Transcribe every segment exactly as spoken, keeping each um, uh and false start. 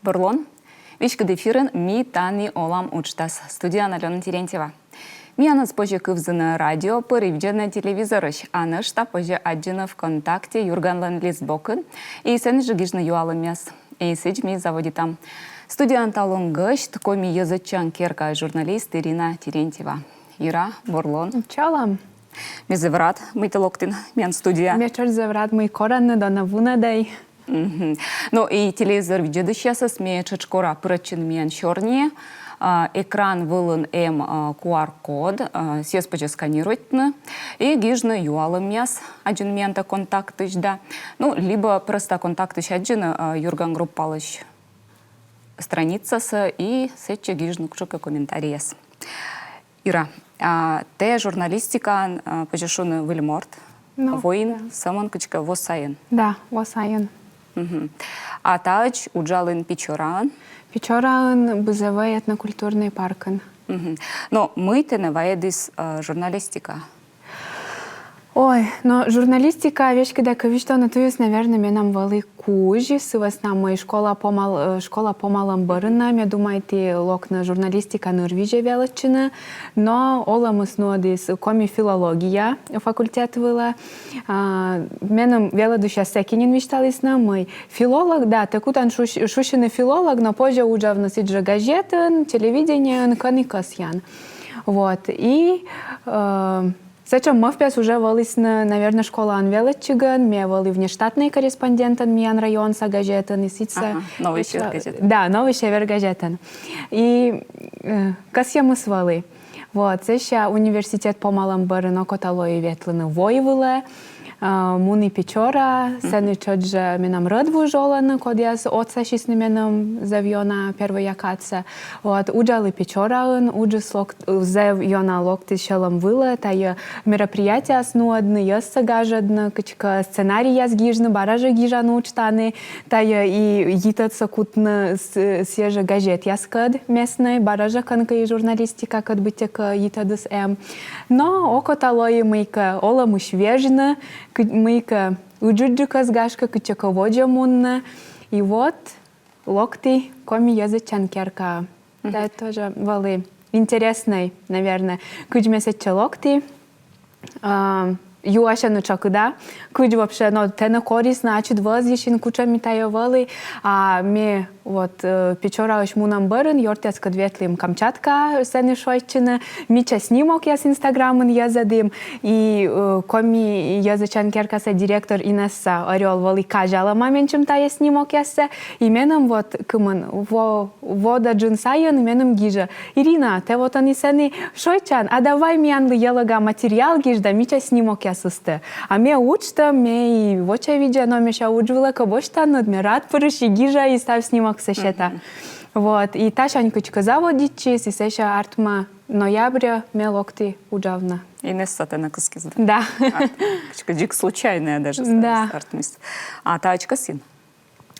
Бур лун. Веськыд эфирын «Ми тані олам» уджтас. Студияын Алёна Терентьева. Миянӧс позьӧ кывзыны радио пыр и видзӧдны телевизорысь, а нӧшта позьӧ аддзыны ВКонтакте «Юрганлӧн» листбокын и сэні жӧ гижны юалӧмъяс. И сідз ми заводитам. Студияын талун гӧсьт — Коми йӧзӧдчан керка журналист Ирина Терентьева. Ира, бур лун. Чолӧм. Ме зэв рад, мый тэ локтін миян студияӧ. Ме тшӧтш зэв рад, мый корӧны да на вунӧдӧй. Мгм. Но и телевизор видзӧдысьясӧс ме тшӧтш кора пырӧдчыны миян сёрниӧ. А, экран вылын эм, а, Q R-код, а, сійӧс позьӧ сканируйтны и гижны юалӧмъяс, аддзыны миянтӧ Контактысь да. Ну, либӧ просто Контактысь аддзыны, а, «Юрган» группалысь страницасӧ и сэтчӧ гижны кутшӧмкӧ комментарийяс. Ира, а, тэ журналистикаын, а, позьӧ шуны, выль морт. Ну, воин, да. Сӧмын кыдзкӧ во сайын. Да, во сайын. Мгм. А таӧдз уджалін Печораын? Печораын, Бызевӧй этнокультурнӧй паркын. Мгм. Но мый тэнӧ вайӧдіс, а, журналистика? Ой, но журналистика, веськыда кӧ висьтооны, туйыс, наверно, менам вӧлі кузь, сы вӧсна мый школа помал-, э, школа помалӧм бӧрын на ме думайті локны журналистика нырвизьӧ велӧдчыны, но олӧмыс нуӧдіс коми филология факультет вылӧ. А, меным велӧдысьяс сэки нин висьталісны, мый филолог, да, тэ кутан шусь-, шусьыны филолог, но позьӧ уджавны сідзжӧ газетын, телевидениеын, кӧні кӧсъян. Вот, и, э, сэтшӧм мӧвпъяс уже вӧлісны, наверно, школаын велӧдчигӧн, ме вӧлі внештатнӧй корреспондентӧн миян районса газетын, и сідзсӧ... Ага, «Новый Север» газетын. Да, «Новый Север» газетын. И, э, кӧсйӧмыс вӧлі. Вот, сэсся университет помалӧм бӧрын окота лои ветлыны войвылӧ, а, муні Печораӧ, сэні тшӧтш жӧ менам рӧдвуж олӧны, кодъяс отсасисны меным зэв ёна первойя кадсӧ. Вот, уджалі Печораын, уджыс лок-, зэв ёна локтіс сьӧлӧм вылӧ, тайӧ мероприятиеяс нуӧдны, йӧзсӧ гажӧдны, кыдзкӧ сценарийяс гижны, бара жӧ гижан удж тані, тайӧ и йитӧдсӧ кутны с-, сійӧ жӧ газетъяскӧд местнӧй, бара жӧ кӧнкӧ и журналистикакӧд быттьӧкӧ йитӧдыс эм. Но окота лои мыйкӧ олӧмысь вежны, кы-, мыйкӧ ыджыдджыкӧс, гашкӧ, кытчӧкӧ водзӧ мунны. И вот локті Коми йӧзӧдчан керкаӧ. Да, тоже вӧлі интереснӧй, наверно, кыдз ме сэтчӧ локті. А, юасьӧны тшӧкыда, кыдз вообще, но, тэнӧ корисны, ачыд вӧзйысин, кутшӧм ми тайӧ вӧлі. А ме вот, э, Печораысь мунӧм бӧрын ёртъяскӧд ветлім Камчаткаӧ, сэні шойччыны, мича снимокъяс Инстаграмын йӧзӧдім, и, э, Коми йӧзӧдчан керкаса директор Инесса Орёл вӧлі казялӧма менчым тайӧ снимокъяссӧ, и меным вот кымын во-, во да джын сайын меным гижӧ: «Ирина, тэ вот ӧні сэні шойччан, а давай миянлы йӧлӧга материал гиж да мича снимокъяс ыстӧ». А ме уджтӧм, ме и вочавидза, но ме сэсся удж вылӧ кӧ босьтан, но ме рад пырысь и гижа, и став снимоксӧ сета. Вот, и тасянь кыдзкӧ заводитчис, и сэсся артмӧ ноябрьӧ ме локті уджавны. Инесса тэнӧ кыскис, да? Да. А, кыдзкӧ дзик случайнӧ даже, да, артмис. А таӧдз кӧсйин?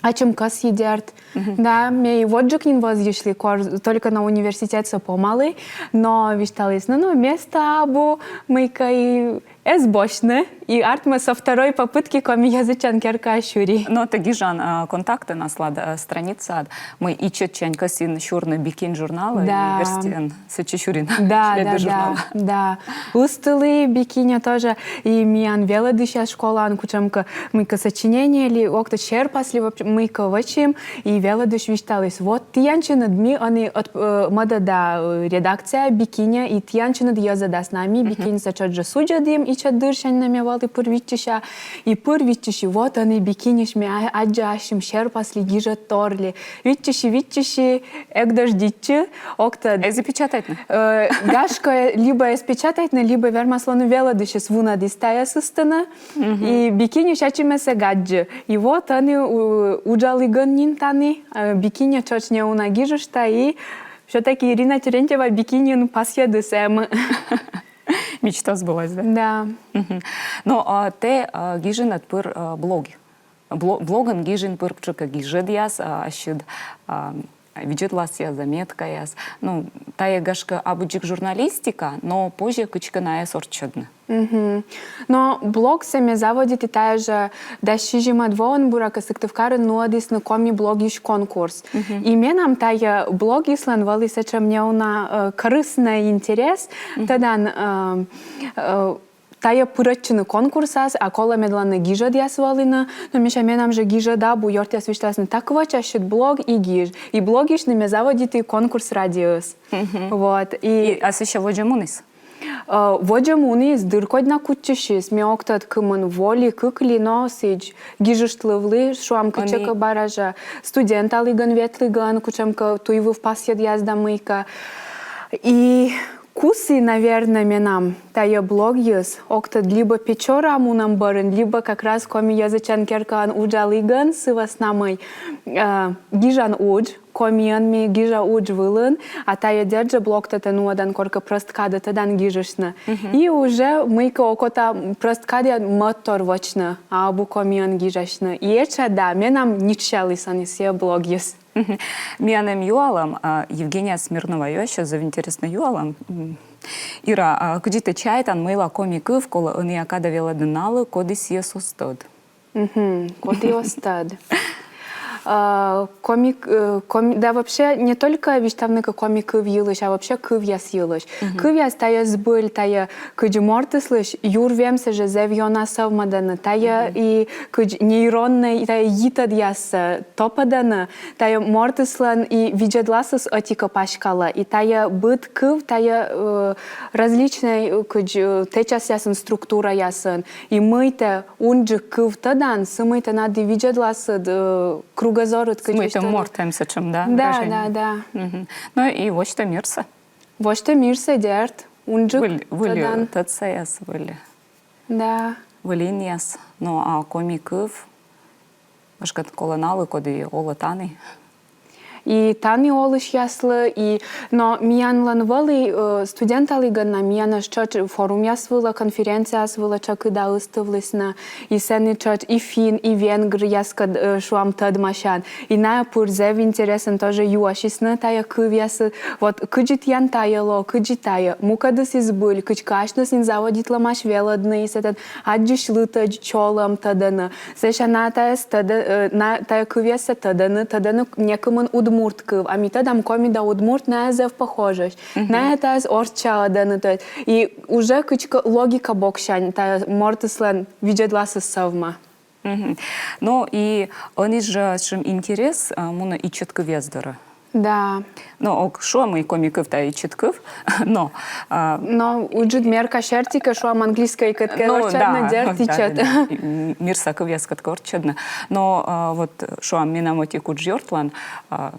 Ачым кӧсйи, дерт. Да, ме и водзджык нин вӧзйысьлі, кор только но университетсӧ помалі, но висьталісны, но, места абу, мыйкӧ и эз босьтны, и артмӧ со второй попытки Коми йӧзӧдчан керкаӧ сюри. Но тэ гижан, а, Контактын аслад, а, страницаад, мый ичӧтсянь кӧсйин сюрны «Би кинь» журналӧ, да, и верстьӧн сэтчӧ сюрин. Да, да, да, журнал. Да. Ыстылі «Би киньӧ» тоже, и миян велӧдысьяс школаын кутшӧмкӧ мыйкӧ сочинение ли, ог тӧд, серпас ли, вообще, мыйкӧ вӧчим, и велӧдысь висьталіс: вот тіянсьыныд ми ӧні ӧт-, э, мӧдӧда, э, редакцияӧ «Би киньӧ», и тіянсьыныд йӧзӧдасны, а ми «Би киньсӧ» тшӧтш жӧ судзӧдім, ичӧт дырсянь на ме вӧлі пыр виччыся, и пыр виччыси, вот ӧні «Би киньысь» ме а-, аддза ассьым серпас ли, гижӧд тор ли. Виччыси, виччыси, эг дождитчы, ог тӧд. Эз и печатайтны? Э, гашкӧ, либӧ эз печатайтны, либӧ, вермас лоны, велӧдысьыс вунӧдіс тайӧс ыстыны. И «Би киньысь» ачымӧс эг аддзы. И вот ӧні у-, уджалігӧн нин тані, э, «Би киньӧ» тшӧтш неуна гижышта, и всё-таки Ирина Терентьева «Би киньын» пасйӧдыс эм. Мечта сбылась, да? Да. Но, а, тэ, а, гижинныд пыр, а, блог. Бло-, блогын гижин пыр кутшӧмкӧ гижӧдъяс, а, ассьыд, а, видзӧдласъяс, заметкаяс. Ну, тайӧ, гашкӧ, абу дзик журналистика, но позьӧ кыдзкӧ найӧс орччӧдны. Мгм. Но блогсӧ ме заводиті тайӧ жӧ дас сизимӧд воын, буракӧ, Сыктывкарын нуӧдісны коми блогъяс конкурс. И менам тайӧ блогъяслӧн вӧлі сэтшӧм неуна, э, корыстнӧй интерес, тӧдан, э, э, тайӧ пырӧдчыны конкурсас, а колӧ, медлӧн нӧ гижӧдъяс вӧліны, но мися, менам жӧ гижӧд абу, ёртъяс висьталісны: так вӧчасьыд блог и гиж. И блогъясьны ме заводиті конкурс радиыс. Вот. И... И, а сэсся водзӧ муніс? Э, водзӧ муніс, дыркодь на кутчысис, ме ог тӧд, кымын, во ли, кык ли, но сідз гижыштлывлі, шуам, кытчӧкӧ бара жӧ, студенталігӧн ветлігӧн, кутшӧмкӧ туйвыв пасйӧдъяс да мыйкӧ. И кусі, наверно, менам тайӧ блогйыс, ог тӧд, либӧ Печораӧ мунӧм бӧрын, либӧ как раз Коми йӧзӧдчан керкаын уджалігӧн, сы вӧсна мый, э, гижан удж комиӧн ми, гижа удж вылын, а тайӧ, дерт жӧ, блогтӧ тэ нуӧдан коркӧ прӧст кадӧ, тӧдан, гижыштны. И уже мыйкӧ окота прӧст кадӧ мӧдтор вӧчны, а абу комиӧн гижасьны. И этша, да, менам нитшаліс ӧні сійӧ блогйыс. Миян эм юалӧм, а, Евгения Смирнова юасьӧ, зэв интереснӧй юалӧм. М, Ира, а кыдзи тэ чайтан, мыйла коми кыв колӧ ӧнія кадӧ велӧдны налы, коді сійӧс оз тӧд? Мгм. Коді оз тӧд. А, коми, э, коми, да вообще не только висьтавны кӧ коми кыв йылысь, а вообще кывъяс йылысь. Кывъяс — тайӧ збыль, тайӧ кыдзи мортыслысь юр вемсӧ жӧ зэв ёна сӧвмӧдӧны, тайӧ и кыдзи нейроннӧй, тайӧ йитӧдъяс, э, топӧдӧны, тайӧ мортыслӧн и видзӧдласыс ӧти-кӧ паськалӧ, и тайӧ быд кыв, тайӧ, э, различнӧй, э, кыдзи, э, тэчасъясын, структураясын, и мый тэ унджык кыв тӧдан, сы мый тэнад и видзӧдласыд, э, кругозорыд кыдзи. Сы мый тэ морт эм сэтшӧм, да? Да, да, да. Мгм. Ну и восьтӧ мирсӧ. Восьтӧ мирсӧ, дерт, унджык тӧдан. Выль, выль тӧдсаяс, выль. Да. Выль инъяс. Ну а коми кыв, гашкӧ, колӧ налы, коді олӧ тані. И тані олысьяслы, и, но миянлӧн вӧлі, э, студенталігӧн на, миянӧс тшӧтш форумъяс вылӧ, конференцияяс вылӧ тшӧкыда ыстывлісны, и сэні тшӧтш и финн, и венгръяскӧд, э, шуам, тӧдмасян. И найӧ пыр зэв интересӧн тоже юасисны тайӧ кывъясыд. Вот кыдзи тіян тайӧ лоӧ, кыдзи тайӧ, мукӧдыс и збыль, кыдзкӧ асьныс нин заводитлӧмаӧсь велӧдны, и сэтӧн аддзысьлытӧдз чолӧм тӧдӧны. Сэсся найӧ тайӧс тӧдӧ-, э, найӧ тайӧ кывъяссӧ тӧдӧны, тӧдӧны некымын удмурт кыв. А ми тӧдам, коми да удмурт, найӧ зэв похожӧсь. Найӧ тайӧс орччаӧдӧны, то есть. И уже кыдзкӧ логика боксянь тайӧ мортыслӧн видзӧдласыс сӧвмӧ. Мгм. Ну и ӧні жӧ сэтшӧм интерес, а, мунӧ ичӧт кывъяс дорӧ. Да. Но ог шуӧ, мый коми кыв — тайӧ ичӧт кыв, но, а, но ыджыд мерка серти кӧ, шуам, английскӧйкӧд кӧ, ну, орччӧдны, да, дерт, да, ичӧт. Да, да. М, мирса кывъяскӧд кӧ орччӧдны. Но, а, вот, шуам, менам ӧтик удж ёртлӧн, а,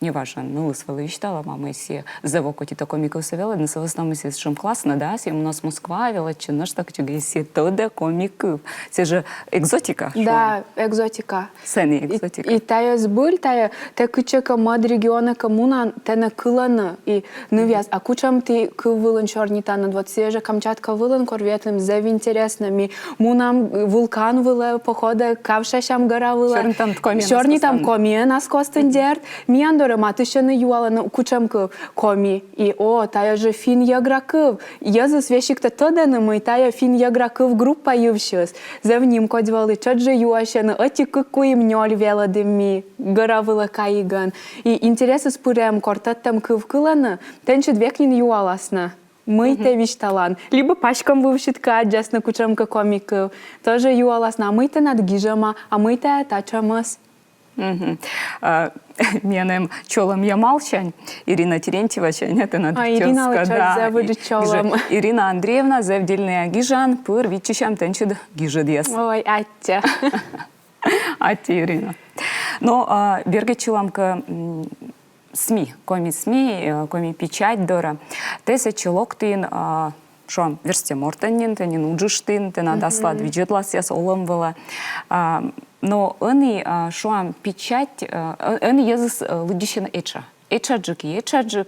неважӧн нылыс вӧлі висьталӧма, мый сійӧ зэв окотитӧ коми кывсӧ велӧдны, сы вӧсна мый сійӧ сэтшӧм класснӧ, да, сійӧ мунас Москваӧ велӧдчыны, нӧшта кытчӧкӧ, и сійӧ тӧдӧ коми кыв. Сійӧ жӧ экзотика, шуам. Да, экзотика. Сэні экзотика. И, и тайӧ збыль, тайӧ, тэ кытчӧкӧ мӧд регионӧ кӧ мунан, тэнӧ кылӧны и нывъяс, а кутшӧм ті кыв вылын сёрнитанныд. Вот сійӧ жӧ Камчатка вылын кор ветлім, зэв интереснӧ, ми мунам вулкан вылӧ, походӧ, кавшасям гӧра вылӧ. Сёрнитам комиӧн. Сёрнитам комиӧн ас костын, дерт. Миян дорӧ матыстчӧны, юалӧны, кутшӧм кыв. Коми. И, о, тайӧ жӧ финн-йӧгра кыв. Йӧзыс весиг тӧ тӧдӧны, мый тайӧ финн-йӧгра кыв группа йывсьыс. Зэв нимкодь вӧлі, тшӧтш жӧ юасьӧны, ӧти, кык, куим, нёль велӧдім ми гӧра вылӧ кайигӧн. И интересыс пыр эм, кор тӧдтӧм кыв кылӧны, тэнсьыд век нин юаласны, мый тэ висьталан. Либӧ паськӧм вывсьыд кӧ аддзасны кутшӧмкӧ коми кыв, тоже юаласны, а мый тэнад гижӧма, а мый тайӧ татшӧмыс. Мгм. А, миян эм чолӧм Ямалсянь, Ирина Терентьевасянь, тэнад тёзка, да. А, Ириналы тшӧтш зэв ыджыд чолӧм. Ирина Андреевна, зэв дельнӧя гижан, пыр виччысям тэнсьыд гижӧдъяс. Ой, аттьӧ. Аттьӧ, Ирина. Но, а, бергӧдчылам кӧ, м, СМИ, коми СМИ, э, коми печать дорӧ. Тэ сэтчӧ локтін, а, шуам, верстьӧ мортӧн нин, тэ нин уджыштін, тэнад аслад видзӧдласъяс, олӧм вылӧ. А, но ӧні, а, шуам, печать, э, ӧ-, ӧні йӧзыс, э, лыддьысьӧны этша. Этшаджык и этшаджык,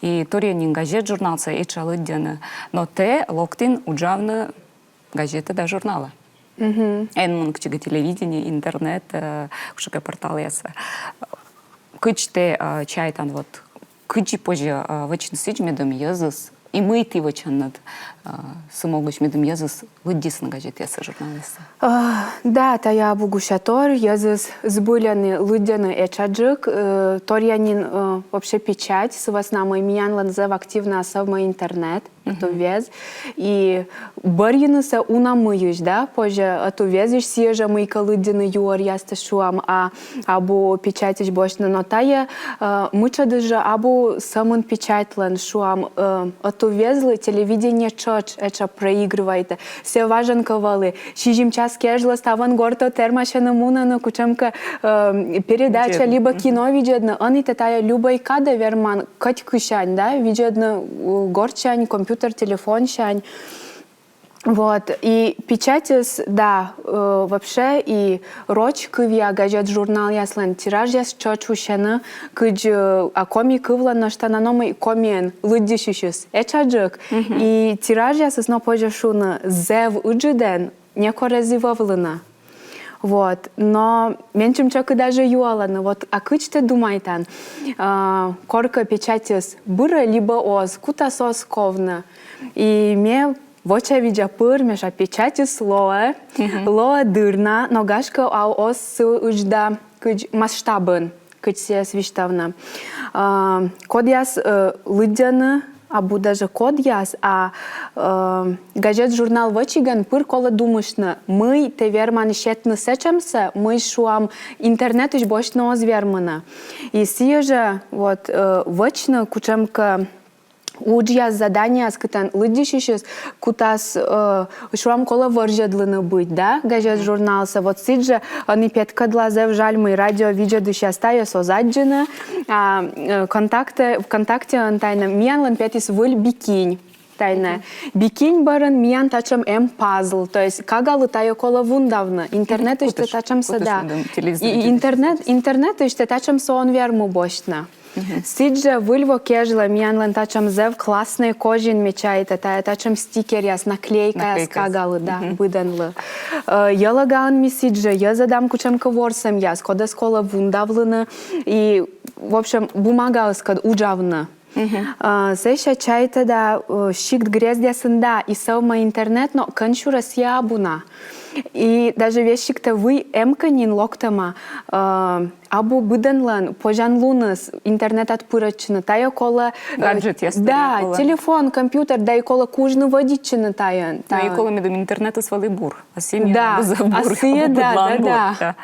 и торйӧн нин газет-журналсӧ этша лыддьӧны. Но тэ локтін уджавны газетӧ да журналӧ. Эн мун кытчӧкӧ телевидение, интернет, э, кутшӧмкӧ порталъясӧ. Кыдз тэ, а, чайтан, вот, кыдзи позьӧ, а, вӧчны сідз, медым йӧзыс, и мый ті вӧчанныд, а, сы могысь, медым йӧзыс лыддисны газетъяссӧ, журналъяссӧ? А, да, тайӧ абу гусятор, йӧзыс збыльысь лыддьӧны этшаджык, э, торъя нин, э, вообще печать, сы вӧсна мый миянлӧн зэв активнӧ сӧвмӧ интернет, ӧтуввез. И бӧрйынысӧ уна мыйысь, да, позьӧ ӧтуввезйысь сійӧ жӧ мыйкӧ лыддьыны юӧръястӧ, шуам, а абу печатьысь босьтны. Но тайӧ, э, мытшӧдыс жӧ абу сӧмын печатьлӧн, шуам, э, ӧтуввезлы телевидение тшӧтш этша проигрывайтӧ. Сійӧ важӧн кӧ вӧлі, сизим час кежлӧ ставӧн гортӧ тэрмасьӧны, мунӧны кутшӧмкӧ, э, передача либӧ кино видзӧдны, ӧні тэ тайӧ любӧй кадӧ верман кӧть кысянь, да, видзӧдны, э, гортсянь, компьютер, телефонсянь. Вот, и печатьыс, да, э, вообще, и роч кывъя газет-журналъяслӧн тиражъяс тшӧтш усьӧны, кыдз, э, а коми кывлӧн нӧшта на, но мый комиӧн лыддьысьысьыс этшаджык, и тиражъясыс, но позьӧ шуны, зэв ыджыдӧн некор эз и вӧвлыны. Вот. Но менсьым тшӧкыда жӧ юалӧны, вот, а кыдз тэ думайтан, а, коркӧ печатьыс бырӧ либӧ оз, кутас оз ковны. И ме вочавидза пыр, мися, печатьыс лоӧ, лоӧ дыр на, но гашкӧ, а оз сы ыджда кыдз масштабын, кыдз сійӧс висьтавны. А, кодъяс, э, лыддьӧны, абу даже кодъяс, а, э, газет-журнал вӧчигӧн пыр колӧ думыштны, мый тэ верман сетны сэтшӧмсӧ, мый, шуам, интернетысь босьтны оз вермыны. И сійӧ жӧ, вот, э, вӧчны кутшӧмкӧ уджъяс, заданиеяс, кытӧн лыддьысьысьыс кутас, э, шуам, колӧ вӧрзьӧдлыны быть, да, газет-журналсӧ. Вот сідз жӧ, ӧні петкӧдла, зэв жаль, мый радио видзӧдысьяс тайӧс оз аддзыны, а, э, контакте, ВКонтактеын тайӧ миянлӧн петіс выль би кинь. Тайӧ би кинь бӧрын миян татшӧм эм пазл, то есть кагалы тайӧ колӧ вундавны. Интернетысь тэ татшӧмсӧ, да. И интернет, интернетысь тэ татшӧмсӧ он вермы босьтны. Сідз жӧ выль во кежлӧ миянлӧн татшӧм зэв класснӧй козин, ме чайта, тайӧ татшӧм стикеръяс, наклейкаяс кагалы, да, быдӧнлы. Э, йӧлӧгаын ми сідз жӧ йӧзӧдам кутшӧмкӧ ворсӧмъяс, кодӧс колӧ вундавлыны, и, в общем, бумагаыскӧд уджавны. А, сэсся чайта да, э, сикт-грездъясын да и сӧвмӧ интернет, но кӧнсюрӧ сійӧ абу на. И даже весиг тэ вый эм кӧ нин локтӧма, э, абу быдӧнлӧн позянлуныс интернетад пырӧдчыны. Тайӧ колӧ, э, гаджетъяс, да, телефон, компьютер, да и колӧ кужны вӧдитчыны тайӧн. Но и колӧ, медым интернетыс вӧлі бур. А сійӧ, да, а сійӧ, да, да, да.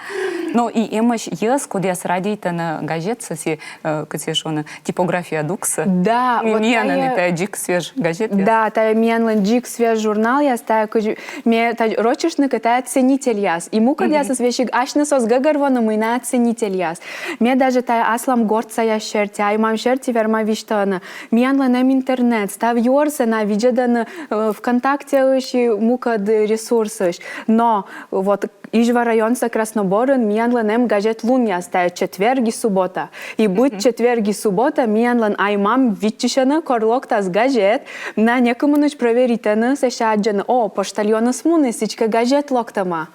Но и эмӧсь йӧз, кодъяс радейтӧны газетсӧ, сійӧ, э, кыдз шуны, типография дуксӧ. Да, вот миянлӧн тайӧ дзик свеж газетъяс. Да, тайӧ миянлӧн дзик свеж журналъяс, тайӧ кыдз ме тадз рочыштны кӧ, тайӧ ценительяс. И мукӧдъясыс весиг асьныс оз гӧгӧрвоны, мый найӧ ценительяс. Ме даже тайӧ аслам гортсаяс серти, ай-мам серти верма висьтавны. Миянлӧн эм интернет, став юӧрсӧ на видзӧдӧны, э, ВКонтактеысь и мукӧд ресурсысь. Но вот Изьва районса Красноборын миянлӧн эм газет лунъяс, тайӧ четверг и суббота. И быд четверг и суббота миянлӧн ай-мам виччысьӧны, кор локтас газет, на некымынысь проверитӧны, сэсся аддзӧны, о, почтальоныс муніс, сідзкӧ газет локтӧма.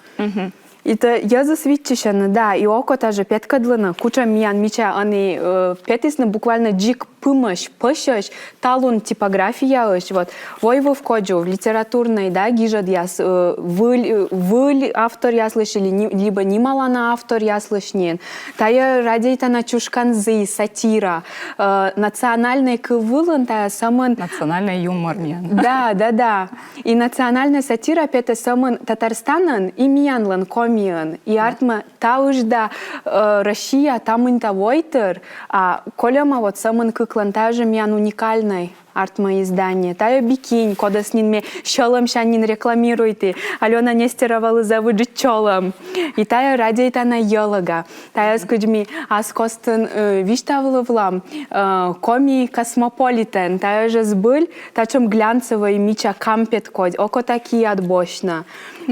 И тайӧ йӧзыс виччысьӧны, да, и окота жӧ петкӧдлыны, кутшӧм миян мича ӧні, э, петісны буквально дзик пымӧсь, пӧсьӧсь, талун типографияысь, вот, «Войвыв кодзув», литературнӧй, да, гижӧдъяс, э, выль, э, выль авторъяслысь или ни-, либӧ нималана авторъяслысь нин. Тайӧ радейтана «Чушканзі», сатира, э, национальнӧй кыв вылын тайӧ сӧмын... Национальнӧй юмор миян. Да, да, да. И национальнӧй сатира петӧ сӧмын Татарстанын и миянлӧн, Комиын. И артмӧ, та ыжда, э, Россия, та мында войтыр, а кольӧма вот сӧмын кыклӧн, тайӧ жӧ миян уникальнӧй артмӧ издание. Тайӧ би кинь, кодӧс нин ме сьӧлӧмсянь нин рекламируйті. Алёна Нестеровалы зэв ыджыд чолӧм. И тайӧ радейтана «Йӧлӧга». Тайӧс, кыдз ми ас костын, э, висьтавлывлам, э, «Коми космополитен». Тайӧ жӧ збыль, татшӧм глянцевӧй мича кампет кодь, окота киад босьтны.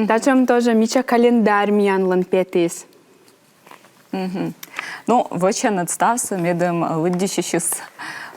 Татшӧм тоже мича календарь миянлӧн петіс. Ну, вӧчанныд ставсӧ, медым лыддьысьысьыс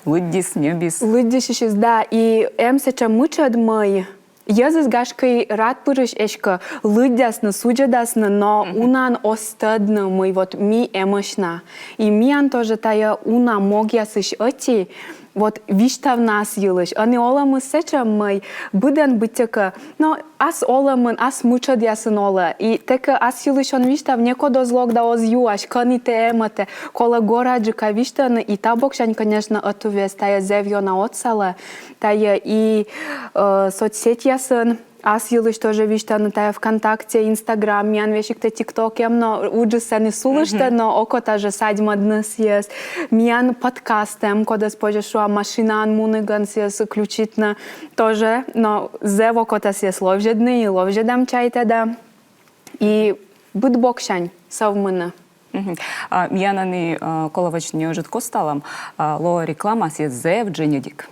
лыддис, ньӧбис. Лыддьысьысьыс, да. И эм сэтшӧм мытшӧд, мый Йӧзыс, гашкӧ, и рад пырысь эськӧ лыддясны, судзӧдасны, но унаӧн оз тӧдны, мый вот ми эмӧсь на. И миян тоже тайӧ уна могъясысь ӧти вот висьтавны ас йылысь. Ӧні олӧмыс сэтшӧм, мый быдӧн быттьӧкӧ, но ас олӧмын, ас мытшӧдъясын олӧ. И тэ кӧ ас йылысь он висьтав, некод оз лок да оз юась, кӧні тэ, эм-ӧ тэ. Колӧ гораджыка висьтавны, и та боксянь, конечно, ӧтуввез тайӧ зэв ёна отсалӧ. Тайӧ и, э, соцсетьясын ас йылысь тоже висьтавны, тайӧ ВКонтакте, Инстаграм, миян весиг ТикТок эм, но уджыс сэні сулыштӧ, но окота жӧ садьмӧдны сійӧс. Миян подкаст эм, кодӧс позьӧ, шуам, машинаын мунігӧн сійӧс включитны тоже, но зэв окота сійӧс ловзьӧдны и ловзьӧдам, чайта да. И быд боксянь сӧвмыны. Мгм. А, миян ӧні, а, колӧ вӧчны неыджыд кост алӧм, а, лоӧ реклама, сійӧ зэв дженьыдик.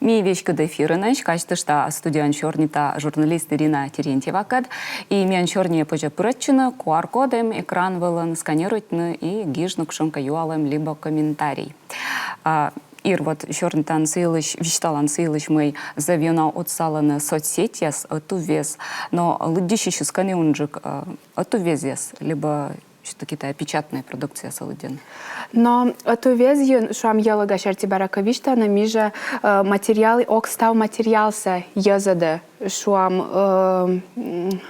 Ми веськыд эфирынӧсь, казьтышта, студияын сёрнита журналист Ирина Терентьевакӧд. И миян сёрниӧ позьӧ пырӧдчыны, Q R-код эм экран вылын, сканируйтны и гижны кутшӧмкӧ юалӧм либӧ комментарий. А, Ир, вот сёрнитан сы йылысь, висьталан сы йылысь, мый зэв ёна отсалӧны соцсетьяс, ӧтуввез, но лыддьысьысьыс кӧні унджык, э, ӧтуввезъяс либӧ всё-таки тайӧ печатнӧй продукциясӧ лыддьӧны? Но ӧтуввезйын, шуам, йӧлӧга серти бара кӧ висьтавны, ми жӧ, э, материал, ог став материалсӧ йӧзӧдӧ, шуам, э, м,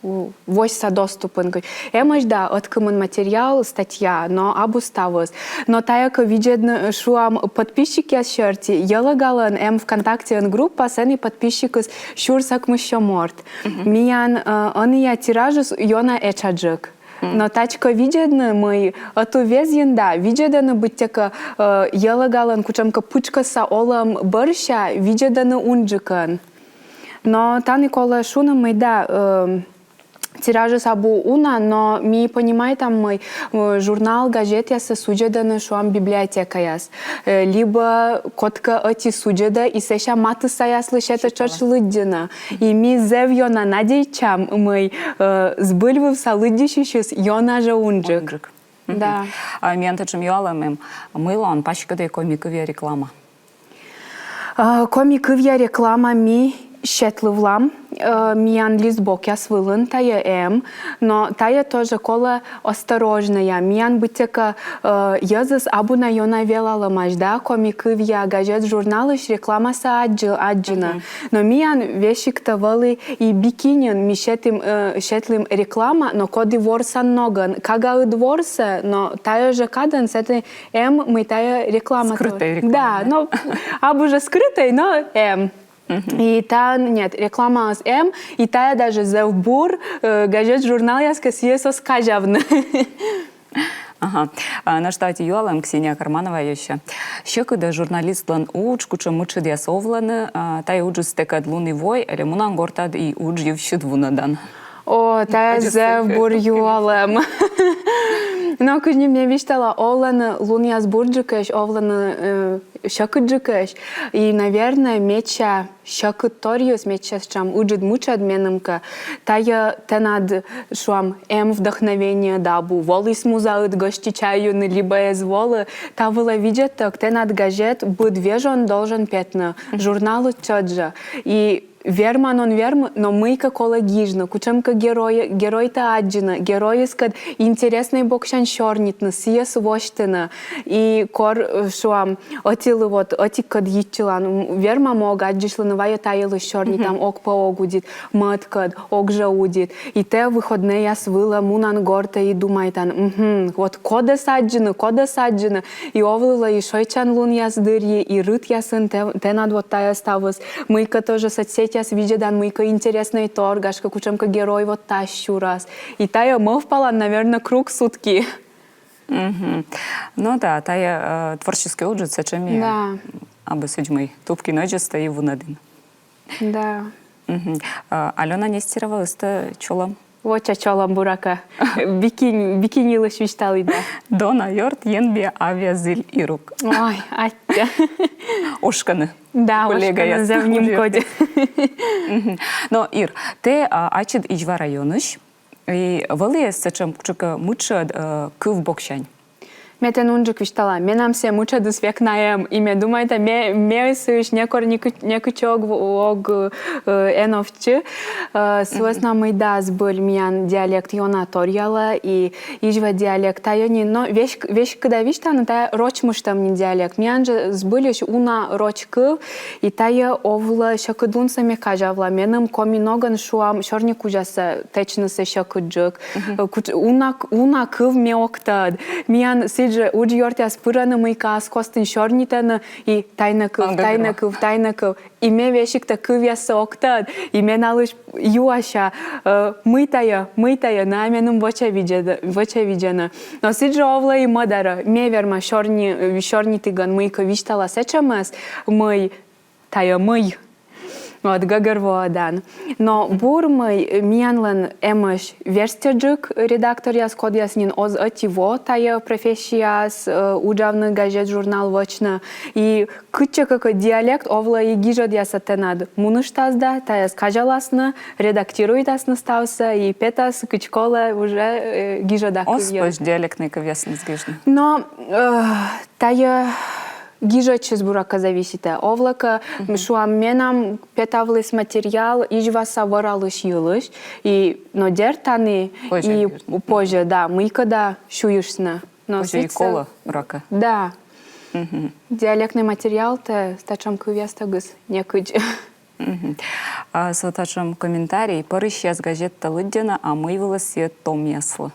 у, восьса доступын кӧ. Эмӧсь да ӧткымын материал, статья, но абу ставыс. Но тайӧ кӧ видзӧдны, шуам, подписчикъяс серти, Йӧлӧгалӧн эм ВКонтактеын группа, сэні подписчикыс сюрс ӧкмыссё морт. Миян, э, ӧнія тиражыс ёна этшаджык. Но тадз кӧ видзӧдны, мый ӧтуввезйын да видзӧдӧны быттьӧкӧ, э, Йӧлӧгалӧн кутшӧмкӧ пытшкӧсса олӧм бӧрся видзӧдӧны унджыкӧн. Но тані колӧ шуны, мый да, э, тиражыс абу уна, но ми понимайтам, мый, э, журнал, газетъяссӧ судзӧдӧны, шуам, библиотекаяс. Э, либӧ кодкӧ ӧти судзӧдӧ и сэсся матыссаяслы сетӧ тшӧтш лыддьыны. И ми зэв ёна надейтчам, мый, э, збыльвывса лыддьысьысьыс ёна жӧ унджык. Унджык. Мгм. Да. А миян татшӧм юалӧм эм, мыйла он паськыдӧй коми кывъя реклама? А, коми кывъя реклама ми сетлывлам, э, миян лист бокъяс вылын тайӧ эм, но тайӧ тоже колӧ осторожнӧя. Миян быттьӧкӧ, э, йӧзыс абу на ёна велалӧмаӧсь, да, коми кывъя газет-журналысь рекламасӧ аддзы-, аддзыны. Мгм. Но миян весиг тӧ вӧлі и «Би киньын» ми сетім, э, сетлім реклама, но коді ворсан ногӧн, кагаыд ворсӧ, но тайӧ жӧ кадӧн сэті эм, мый тайӧ реклама. Скрытӧй реклама. Да, но абу жӧ скрытӧй, но эм. Мгм. И таын, нет, рекламаыс эм, и тайӧ даже зэв бур, э, газет-журналъяскӧд сійӧс оз казявны. Ага. А, нӧшта ӧти юалӧм, Ксения Карманова юасьӧ. Сьӧкыд-ӧ журналистлӧн удж, кутшӧм мытшӧдъяс овлӧны, а, тайӧ уджыс тэкӧд лун и вой, али мунан гортад и удж йывсьыд вунӧдан? О, тайӧ зэв бур юалӧм. Но кыдзи ме висьтала, овлӧны лунъяс бурджыкӧсь, овлӧны, э, сьӧкыдджыкӧсь. И, наверное, медся сьӧкыдторйыс, медся сэтшӧм ыджыд мытшӧд меным кӧ, тайӧ тэнад, шуам, эм вдохновение да абу, воліс музаыд гӧститчыны либӧ эз волы, та вылӧ видзӧдтӧг тэнад газет быд вежон должен петны, журналыд тшӧтш жӧ. И верман он вермы, но мыйкӧ колӧ гижны, кутшӧмкӧ герой, геройтӧ аддзыны, геройыскӧд интереснӧй боксянь сёрнитны, сійӧс восьтыны. И кор, э, шуам, ӧтилы вот, ӧтиккӧд йитчылан, м, верма мог аддзысьлыны, вайӧ та йылысь сёрнитам, ог пӧ ог удит, мӧдкӧд, ог жӧ удит. И тэ выходнӧйяс вылӧ мунан гортӧ и думайтан, мгм, вот кодӧс аддзыны, кодӧс аддзыны. И овлылӧ и шойччан лунъяс дырйи, и рытъясын тэ-, тэнад вот тайӧ ставыс. Мыйкӧ тоже соцсетьяс видзӧдан, мыйкӧ интереснӧй тор, гашкӧ, кутшӧмкӧ герой вот тадз сюрас. И тайӧ мӧвпалан, наверное, круг сутки. Мгм. Ну да, тайӧ, э, творческӧй уджыд сэтшӧм. Да. Абу сідз, мый тупкин ӧдзӧстӧ и вунӧдін. Да. Мгм. Э, Алёна Нестерова ыстӧ чолӧм. Воча чолӧм, буракӧ. «Би кинь», «Би кинь» йылысь висьталі да. Дона ёрт, енбиа, авиа, зіль, ирук. Ой, аттьӧ. Ошкӧны. Да, ошкӧны зэв нимкодь. Мгм. Но, Ир, тэ, а, ачыд Изьва районысь. И вӧлі-ӧ сэтшӧм кутшӧмкӧ мытшӧд, э, кыв боксянь? Ме тэн унджык висьтала, менам сійӧ мытшӧдыс век на эм, и ме думайта, ме, ме сыысь некор некы-, некытчӧ ог, ог, э, эновтчы, э, сы вӧсна мый да, збыль, миян диалект ёна торъялӧ, и изьва диалект тайӧ нин, но веськ-, веськыда висьтавны, тайӧ рочмыштӧм нин диалект. Миян жӧ збыльысь уна роч кыв, и тайӧ овлӧ сьӧкыдлунсӧ ме казявла, меным коми ногӧн, шуам, сёрникузясӧ тэчнысӧ сьӧкыдджык. Э, кут-, уна к-, уна кыв ме ог тӧд. Миян сідз жӧ уджъёртъяс пырӧны, мыйкӧ ас костын сёрнитӧны, и тайӧ кыв, тайӧ кыв, тайӧ кыв. И ме весиг тайӧ кывъяссӧ ог тӧд, и ме налысь юася, э, мый тайӧ, мый тайӧ, найӧ меным вочавидзӧ-, вочавидзӧны. Но сідз жӧ овлӧ и мӧдарӧ. Ме верма сёрни-, сёрнитігӧн мыйкӧ висьтала сэтшӧмӧс, мый тайӧ мый. Вот, гӧгӧрвоӧдан. Но бур, мый миянлӧн эмӧсь верстьӧджык редакторъяс, кодъяс нин оз ӧти во тайӧ профессияас, э, уджавны, газет-журнал вӧчны. И кытчӧкӧ кӧ диалект овлӧ и гижӧдъясад тэнад муныштас да, тайӧс казяласны, редактируйтасны ставсӧ, и петас кыдз колӧ уже, э, гижӧда кывйӧн. Оз позь диалектнӧй кывъясныс гижны. Но, э, тайӧ гижӧдсьыс, буракӧ, зависитӧ. Овлӧ кӧ, шуам, менам петавліс материал изьваса вӧралысь йылысь, и, но дерт, тані позьӧ, и гижны. Позьӧ, да, мыйкӧ да сюйыштны. Но позьӧ и сідзсӧ колӧ, буракӧ. Да. Диалектнӧй материалтӧ татшӧм кывъястӧгыс некыдз. А со татшӧм комментарий: пӧрысьяс газетта лыддьӧны, а мый вылӧ сійӧ томъяслы?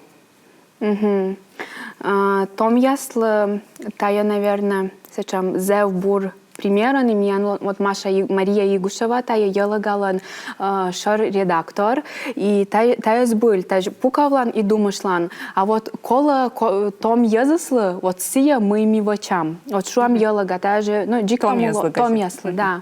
Мгм. А, томъяслы тайӧ, наверно, сэтшӧм зэв бур пример, и миян вот, вот Маша И-, Мария Игушева, тайӧ «Йӧлӧгалӧн», а, шӧр редактор, и тайӧ, тайӧ збыль, тайӧ пукавлан и думыштлан, а вот колӧ ко-, том йӧзыслы вот сійӧ, мый ми вӧчам. Вот, шуам, «Йӧлӧга», тайӧ жӧ, ну, дзик томъяслы, томъяслы, да.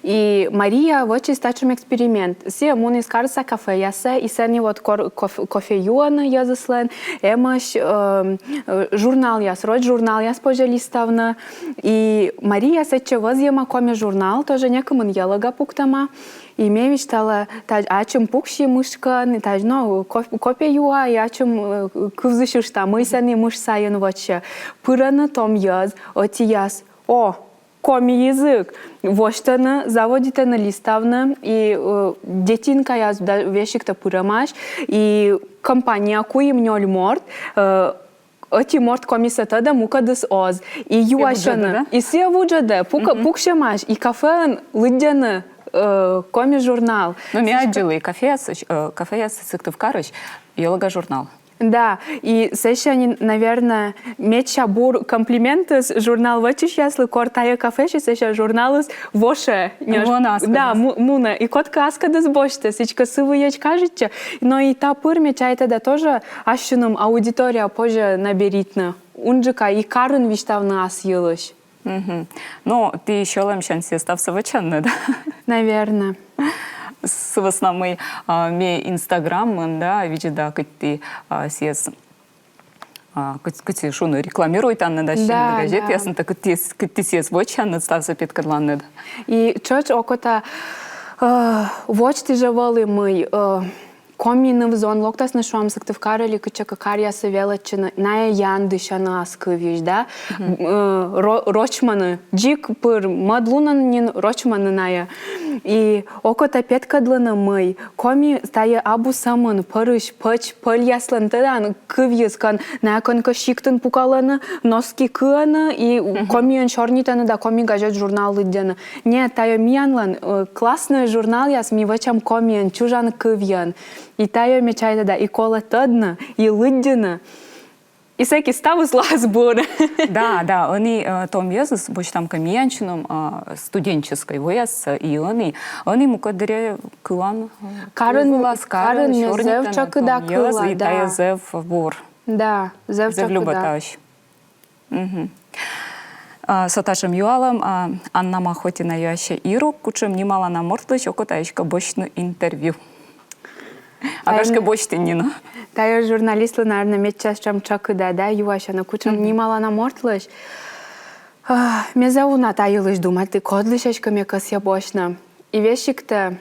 И Мария вӧчис татшӧм эксперимент. Сійӧ муніс карса кафеясӧ, и сэні вот кор-, коф-, кофе юӧны йӧзыслӧн, эмӧсь, эм, э, журналъяс, роч журналъяс позьӧ листавны. И Мария сэтчӧ вӧзйӧма «Коми журнал», тоже некымын «Йӧлӧга» пуктӧма. И ме висьтала, тадз ачым пукси мышкӧн, и тадз, но, коф-, кофе юа, и ачым, э, кывзысьышта, мый сэні мыш сайын вӧчсьӧ. Пырӧны том йӧз, ӧтияс: «О, коми язык!» Восьтӧны, заводитӧны листавны, и, э, детинкаяс да весиг тӧ пырӧмаӧсь, и компания, куим-нёль морт, э, ӧти морт комисӧ тӧдӧ, мукӧдыс оз. И юасьӧны. И сійӧ вуджӧдӧ, да? И сійӧ вуджӧдӧ, пук-, пуксьӧмаӧсь, и кафеын лыддьӧны, э, «Коми журнал». Но ме аддзылі, кафеясысь, э, кафеясысь Сыктывкарысь «Йӧлӧга» журнал. Да, и сэсся нин, наверно, медся бур комплиментыс журнал вӧчысьяслы, кор тайӧ кафесьыс сэсся журналыс вошӧ. Мунӧ аскӧдыс. Да, му-, мунӧ. И кодкӧ аскӧдыс босьтӧ, сідзкӧ сы выйӧн кажитчӧ. Но и та пыр, ме чайта да, тоже ассьыным аудитория позьӧ наберитны. Унджыка и карын висьтавны ас йылысь. Мгм. Но ті сьӧлӧмсянь сійӧ ставсӧ вӧчанныд, да? Наверно. Сы вӧсна мый, а, ме Инстаграмын, да, видзӧда, кыдз ті, а, сійӧс, а, кыдз, кыдз шуны, рекламируйтанныд, да, сійӧ газетъясын, да, кыдз ті, кыдз ті сійӧс вӧчанныд, ставсӧ петкӧдланныд. И тшӧтш окота, э, водзті жӧ вӧлі, мый, э, коми ныв-зон локтасны, шуам, Сыктывкарӧ ли кытчӧкӧ каръясӧ велӧдчыны, найӧ яндысьӧны ас кывйысь, да? М, э, ро-, рочмӧны, дзик пыр, мӧд лунӧн нин рочмӧны найӧ. И окота петкӧдлыны, мый коми тайӧ абу сӧмын пӧрысь пӧч пӧльяслӧн, тӧдан, кывйыс, кӧн найӧ кӧнкӧ сиктын пукалӧны, носки кыӧны и комиӧн сёрнитӧны да коми газет-журнал лыддьӧны. Нет, тайӧ миянлӧн, э, класснӧй журналъяс, ми вӧчам комиӧн, чужан кывйӧн. И тайӧ, ме чайта да, и колӧ тӧдны, и лыддьыны. И сэки ставыс лоас бур. Да, да, ӧні, э, том йӧзыс, босьтам кӧ миянсьыным, э, студенческӧй воясӧ, и ӧні, ӧні мукӧд дырйи кылан, э, карын, кылас, карын, карын ме зэв сёрнитӧны чӧкыда том йӧз, кыла, и да, тайӧ зэв бур. Да, зэв чӧкыда. Зэв любӧ таысь. Мгм. А, со татшӧм юалӧм, а, Анна Махотина юасьӧ: ирук, кутшӧм нималана мортлысь окота эськӧ босьтны интервью? А гашкӧ, босьтін нин. Тайӧ журналистлы, наверно, медся сэтшӧм чӧкыда, да, юасьӧны, кутшӧм нималана мортлысь. А, ме зэв уна та йылысь думайтлі, кодлысь эськӧ ме кӧсъя босьтны. И весиг тӧ,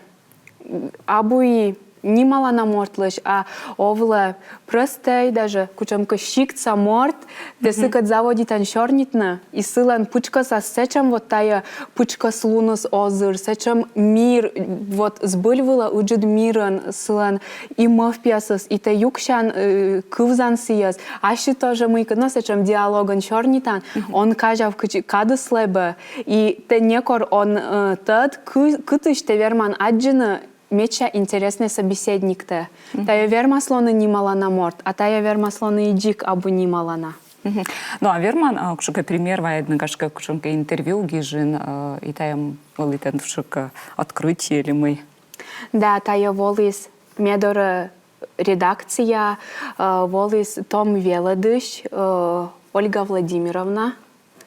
абу и нималана мортлысь, а овлӧ простӧй, даже кутшӧмкӧ сиктса морт, тэ сыкӧд заводитан сёрнитны, и сылӧн пытшкӧсас сэтшӧм вот тайӧ пытшкӧслуныс озыр, сэтшӧм мир, вот збыль вылӧ ыджыд мирӧн сылӧн и мӧвпъясыс, и тэ юксян, э, кывзан сійӧс, ассьыд тоже мыйкӧ, но сэтшӧм диалогӧн сёрнитан, он казяв кыдз-, кадыс лэбӧ, и тэ некор он, э, тӧд, кы-, кытысь тэ верман аддзыны медся интереснӧй собеседниктӧ. Тайӧ вермас лоны нималана морт, а тайӧ вермас лоны и дзик абу нималана. Ну, а верман, а, кутшӧмкӧ пример вайӧдны, гашкӧ, кутшӧмкӧ интервью гижин, э, и тайӧ вӧлі тэн кутшӧмкӧ открытие ли мый? Да, тайӧ воліс ме дорӧ редакцияӧ, э, воліс том велӧдысь, э, Ольга Владимировна.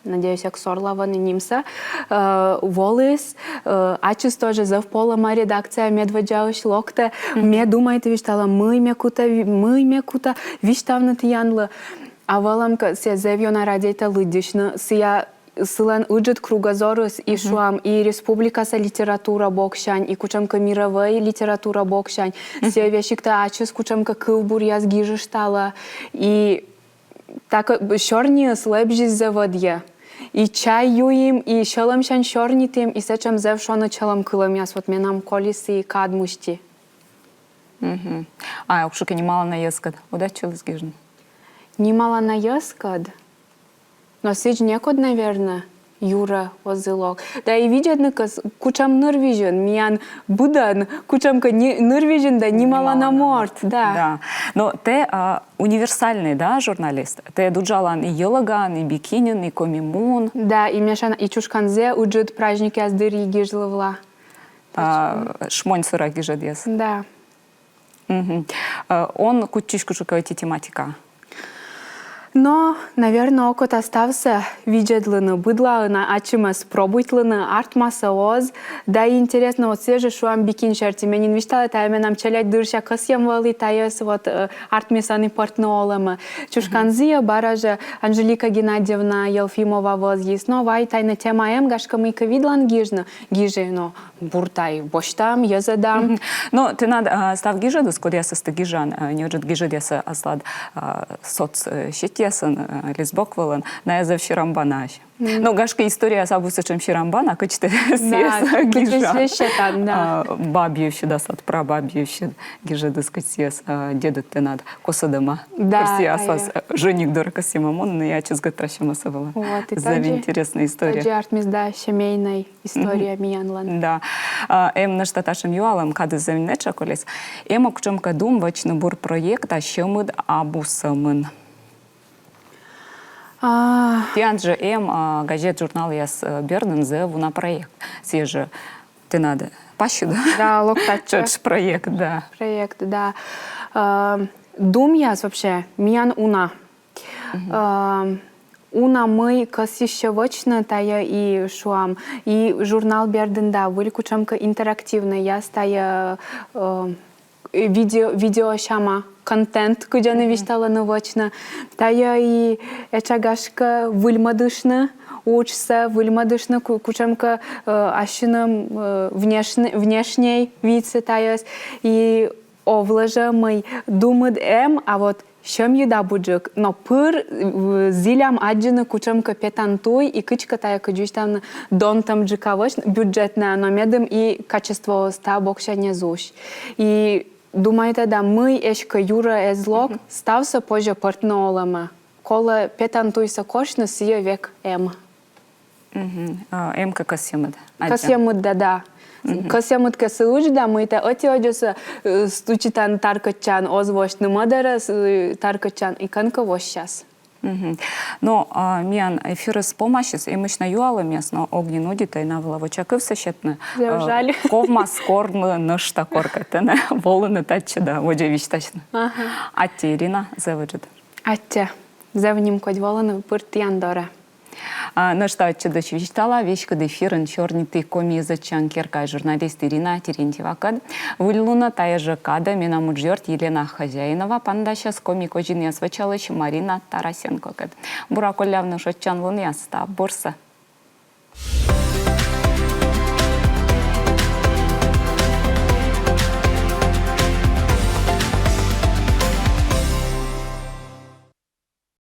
Надеюсь, эг сорла вӧвны нимсӧ. Э, воліс, э, ачыс тоже зэв полӧма редакцияӧ, медводдзаысь локтӧ. Ме думайті, висьтала, мый ме кута, ви-, мый ме кута висьтавны тіянлы. А вӧлӧмкӧ, сійӧ зэв ёна радейта лыддьысьны, сійӧ, сылӧн ыджыд кругозорыс, и шуам, и республикаса литература боксянь, и кутшӧмкӧ мирӧвӧй литература боксянь. Сійӧ весиг тай ачыс кутшӧмкӧ кывбуръяс гижышталӧ. И так, э, сёрниыс лэбзис зэв ӧдйӧ. И чай юим, и сьӧлӧмсянь сёрнитім, и сэтшӧм зэв шоныд сьӧлӧмкылӧмъяс вот менам колисны и кад мысти. А кутшӧмкӧ нималана йӧзкӧд ӧд аддзылін гижны? Нималана йӧзкӧд? Но сідз некод, наверно, юрӧ оз и лок. Да и видзӧдны кӧ, кутшӧм нырвизьын, миян быдӧн кутшӧмкӧ ни-, нырвизьын да нималана морт, да. Да. Но тэ, а, универсальнӧй, да, журналист? Тэ уджалан и «Йӧлӧгаын», и «Бикиньын», и «Коми муын». Да, и мешан, и «Чушканзіӧ» ыджыд праздникъяс дырйи гижлывла. А, шмонь сора гижӧдъяс. Да. Э, он кутчысь кутшӧмкӧ ӧти тематика? Но, наверно, окота ставсӧ видзӧдлыны, быдлаын ачымӧс пробуйтлыны, артмас-ӧ оз. Да и интереснӧ, вот сійӧ жӧ, шуам, «Бикинь» серти. Ме нин висьтала, тайӧ менам челядьдырся кӧсйӧм вӧлі, тайӧс вот, э, артмис ӧні пӧртны олӧмӧ. «Чушканзіӧ» бара жӧ Анжелика Геннадьевна Елфимова вӧзйис. Но вай тайӧ тема эм, гашкӧ, мыйкӧ видлан гижны, гижи, но бур тай босьтам, йӧзӧдам. Но тэнад, а, став гижӧдыс, кодъясӧс тэ гижан, а, неыджыд гижӧдъясӧс аслад, а, соцсетьясын, а, лист бок вылын, найӧ зэв серамбанаӧсь. Но гашкӧ историяяс абу сэтшӧм серамбана, кыдз тэ сійӧс гижан. А, бабъюсьыд, аслад прабабъюсьыд гижӧдыс, кыдз сійӧс, а, дедыд тэнад косӧдӧма. Да, кор сійӧ аслас, а, жӧник дорӧ кӧсйӧма мунны, и ачыс гӧтрасьӧмасӧ вӧлі. Вот, и зэв интереснӧй история. Тадзи артмис, да, семейнӧй история миянлӧн. Да. А, эм нӧшта татшӧм юалӧм, кадыс зэв нин этша колис. Эм-ӧ кутшӧмкӧ дум вӧчны бур проект, а сьӧмыд абу сӧмын? А. Тіян жӧ эм, а, газет-журналъяс, э, бердын зэв уна проект. Сійӧ жӧ тэнад пасьыд. Да, локтан. Тшӧтш проект, да. Проект, да. Э, думъяс вообще миян уна. Э, уна мый кӧсйыссьӧ вӧчны тайӧ и, шуам, и журнал бердын, да, выль кутшӧмкӧ интерактивнӧйяс тайӧ, э, видео, видео сяма контент, кыдз нӧ висьталӧны, вӧчны. Тайӧ и этша, гашкӧ, выльмӧдыштны уджсӧ, выльмӧдыштны ку-, кутшӧмкӧ, э, ассьыным, э, внешн-, внешней видсӧ тайӧс. И овлӧ жӧ, мый думыд эм, а вот сьӧмйыд абуджык, но пыр, э, зілям аддзыны кутшӧмкӧ петан туй, и кыдзкӧ тайӧ, кыдз висьтавны, донтӧмджыка вӧчны, бюджетнӧя, но медым и качествоыс та боксянь эз усь. И думайта, да, мый эськӧ юрӧ эз лок, ставсӧ позьӧ пӧртны олӧмӧ. Колӧ петан туйсӧ корсьны, сійӧ век эм. Мгм. А, эм кӧ кӧсйӧмыд аддзан? Кӧсйӧмыд, да, да. Мгм. Кӧсйӧмыд кӧ сы ыджда, мый тэ ӧти ӧдзӧсӧ, э, стучитан таркӧдчан, оз восьтны, мӧдарӧ, э, таркӧдчан, и кӧнкӧ воссяс. Мгм. Но, а, миян эфирыс помасис, эмӧсь на юалӧмъяс, но ог нин удитӧй на вылӧ вочакывсӧ сетны. Зэв жаль. Э, ковмас корны нӧшта коркӧ тэнӧ волыны татчӧ да водзӧ висьтасьны. Ага. Аттьӧ, Ирина, зэв ыджыд. Аттьӧ. Зэв нимкодь волыны пыр тіян дорӧ. А нӧшта ӧтчыдысь висьтала, веськыд эфирын сёрниті Коми йӧзӧдчан керкаысь журналист Ирина Терентьевакӧд. Выльлунӧ тайӧ жӧ кадӧ менам уджъёрт Елена Хозяинова паныдасяс «Коми козинъяс» вӧчалысь Марина Тарасенкокӧд. Бура коллявны шойччан лунъяс, став бурсӧ.